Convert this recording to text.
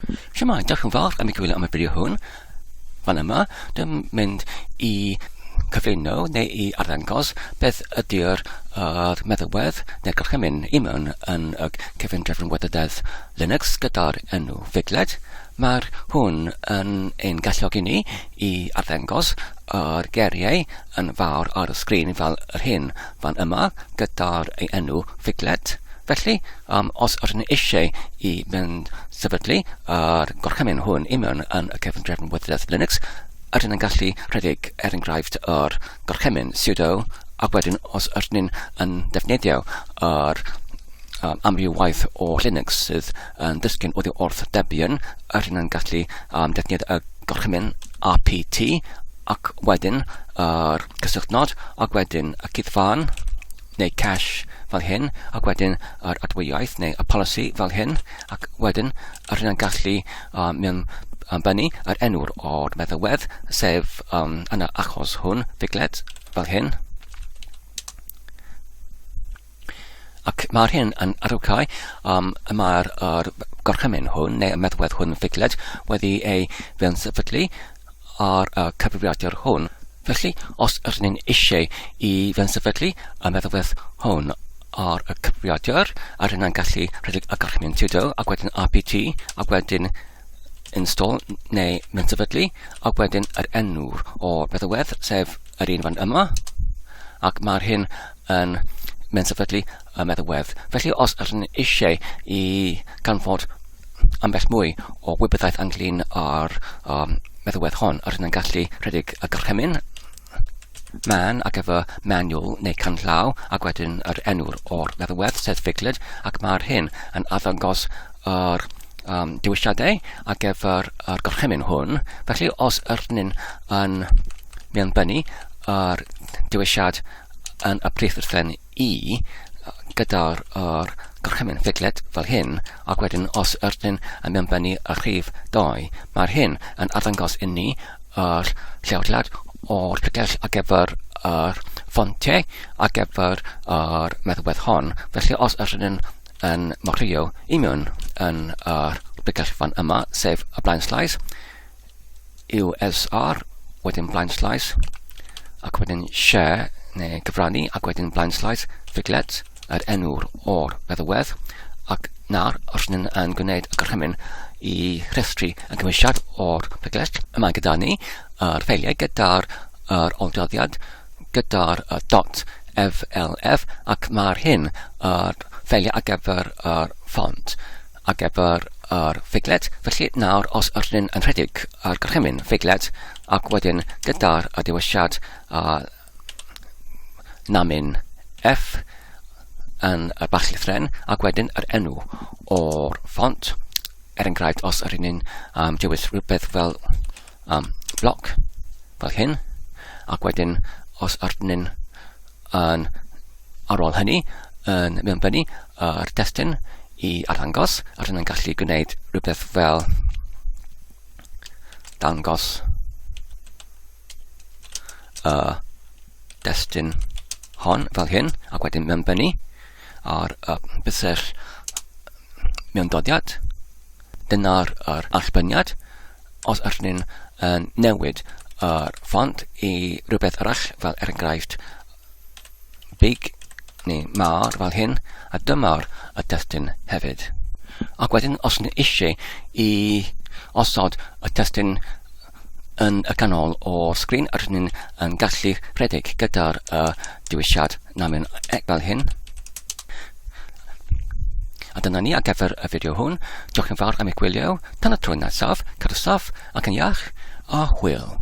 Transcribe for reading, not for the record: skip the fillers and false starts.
Shwmae, diolch yn fawr am eich gwylio am y fideo hwn. Fan yma, dwi'n mynd i cyflwyno neu i arddangos beth ydy'r uh, meddalwedd neu'r gorchymyn i mewn yn y cyfundrefn wleidyddiaeth Linux gyda'r enw Figlet. Mae'r hwn yn ein galluogi ni i arddangos yr geiriau yn fawr ar y sgrin fel yr hyn fan yma gyda'r ei enw Figlet. Felly, um, os ydyn ni eisiau i mynd sefydlu yr gorchymyn hwn i mewn yn y cyfundrefn wleidyddiaeth Linux, ydyn ni'n gallu rhedeg er enghraifft yr gorchymyn sudo ac wedyn os ydyn ni'n yn defnyddio yr um, amrywiaeth o Linux sydd yn disgyn oddi wrth Debian, ydyn ni'n gallu um, defnyddio y gorchymyn apt ac wedyn yr cysylltnod ac wedyn y cuddfan neu cache fel hyn ac wedyn yr adwyaeth neu y policy fel hyn ac wedyn yr hyn yn gallu um, mewn um, bynu yr enw'r o'r meddalwedd sef um, yn y achos hwn figlet fel hyn. Ac mae'r hyn yn arwcau, um, y mae'r er gorchymyn hwn, neu y meddwedd hwn ffigled, wedi ei fewn sefydlu ar y cyfrifiadur hwn. Felly, os ydyn ni'n eisiau i fewn sefydlu y meddwedd hwn ar y cyfrifiadur, a rydyn ni'n gallu rhedeg y gorchymyn sudo, ac wedyn apt, ac wedyn install neu mewn sefydlu, ac wedyn yr enw o'r meddalwedd, sef yr un fan yma, ac mae'r hyn yn mewn sefydlu y meddalwedd. Felly os ydyn ni eisiau i ganfod ambell mwy o wybodaeth ynglyn â'r um, meddalwedd hon, ydyn ni'n gallu rhedeg y gorchymyn man ar gyfer manual neu canllaw ac wedyn yr enw'r o'r meddalwedd sef Figlet ac mae'r hyn yn arddangos yr um, dewisiadau ar gyfer yr gorchymyn hwn. Felly os ydyn ni'n yn mewnbynnu yr dewisiad yn y prif ddarllen i gyda'r yr gorchymyn Figlet fel hyn, ac wedyn os ydyn yn mewnbynnu y rhif 2, mae'r hyn yn arddangos i ni yr lleoliad o'r pregell ar gyfer yr ffontiau ar gyfer yr meddalwedd hon. Felly os ydyn yn morio i mewn yn yr pregell fan yma, sef y blaen slaes, USR, wedyn blaen slaes, ac wedyn share neu gyfrannu, ac wedyn blaen slaes, figlet, yr enw'r o'r feddalwedd, ac nawr os ni'n yn gwneud y gorchymyn i rhestru y gymwysiad o'r figlet, yma gyda ni yr ffeiliau gyda'r yr oldroddiad, gyda'r dot FLF, ac mae'r hyn yr ffeiliau ar gyfer yr ffont ar gyfer yr figlet. Felly nawr os ydyn ni'n yn rhedeg yr gorchymyn figlet ac wedyn gyda'r dewisiad uh, namin F yn y bach llythren ac wedyn yr enw o'r ffont. Er enghraifft, os ydyn ni'n um, dewis rhywbeth fel um, bloc, fel hyn, ac wedyn os ydyn ni'n yn ar ôl hynny yn mewnbynnu yr testun i arddangos, a rydyn ni'n gallu gwneud rhywbeth fel dangos y destun hon fel hyn, ac wedyn mewnbynnu ar y bysell mewndodiad. Dyna'r yr allbyniad. Os ydyn ni'n yn newid yr ffont i rhywbeth arall, fel er enghraifft big neu mawr fel hyn, a dyma'r y testun hefyd. Ac wedyn, os ni eisiau i osod y testun yn y canol o'r sgrin, rydyn ni'n yn gallu rhedeg gyda'r uh, dewisiad namin e fel hyn. A dyna ni ar gyfer y fideo hwn. Diolch yn fawr am eich gwylio. Tan y tro nesaf, cadw saff ac yn iach, a hwyl.